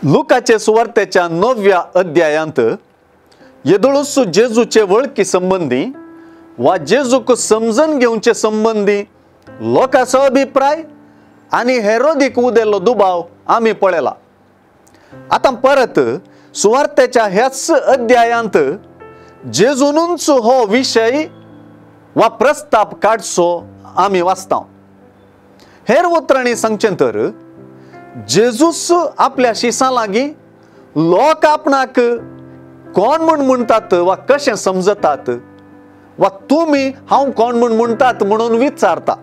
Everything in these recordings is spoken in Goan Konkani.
लुकाचे सुवार्तेच्या 9व्या अध्यायांत येदोळूच जेजूचे वळखी संबंदी वा जेजूक समजून घेवचे संबंदी लोकांचो अभिप्राय आनी हेरोदीक उदेल्लो दुबाव आमी पळयला। आतां परत सुवार्तेच्या ह्याच अध्यायांत जेजूनूच हो विशय वा प्रस्ताप काडचो आमी वाचता। हेर उतरांनी सांगचें तर जेजूस आपल्या शिसां लागीं लोक आपणाक कोण म्हूण म्हणटात वा कशें समजतात वा तुमी हांव कोण म्हूण म्हणटात म्हणून विचारता।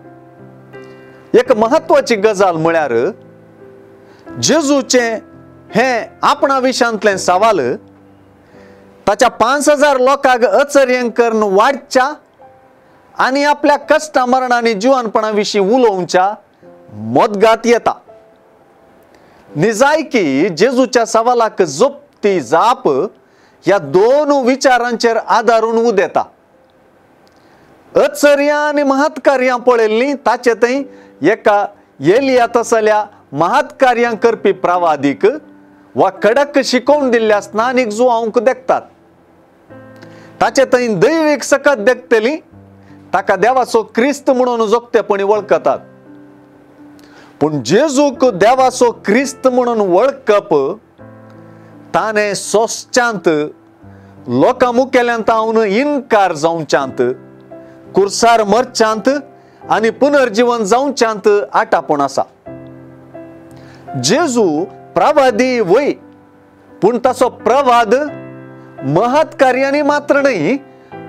एक म्हत्वाची गजाल म्हळ्यार जेजूचें हें आपणा विशांतलें सवाल ताच्या 5000 लोकांक अचर्य करून वाडच्या आनी आपल्या कश्टा मरण आनी जिवानपणा विशीं उलोवच्या मदगात येता। निजायकी जेजूच्या सवालाक जोपती जाप ह्या दोन विचारांचेर आदारून उदेता। अचर्यां आनी महत्कार्यां पळयल्लीं ताचे थंय एका एलिया तसल्या महत्कार्यां करपी प्रवादीक वा कडक शिकोवन दिल्ल्या स्नानीक जुवांक देखतात। ताचे थंय दैवीक सकत देखतली, ताका देवाचो क्रिस्त म्हणून जोगतेपणी वळखतात। पूण जेजूक देवाचो क्रिस्त म्हणून वळखप ताणें सोंसच्यांत, लोकां मुखेल्यान तावन इनकार जावच्यांत, कुर्सार मरच्यांत आनी पुनर्जीवन जावच्यांत आटापूण आसा। जेजू प्रवादी वय, पूण ताचो प्रवाद महत्कार्यांनी मात्र न्हय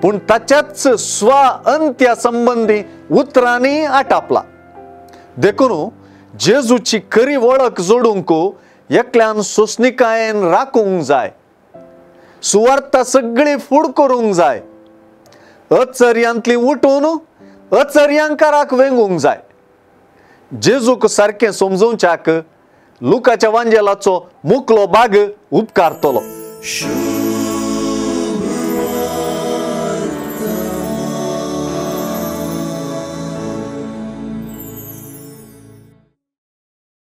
पूण ताच्याच स्व अंत्या संबंदी उतरांनी आटापला। देखून जेजूची खरी वळख जोडूंक एकल्यान सोंसणीकायेन राखूंक जाय, सुवार्ता सगळी फूड करूंक जाय, अचर्यांतली उठून अचर्यांकाराक वेंगूंक जाय। जेजूक सारकें समजोवच्याक लुकाच्या वांजेलाचो मुकलो बाग उपकारतलो।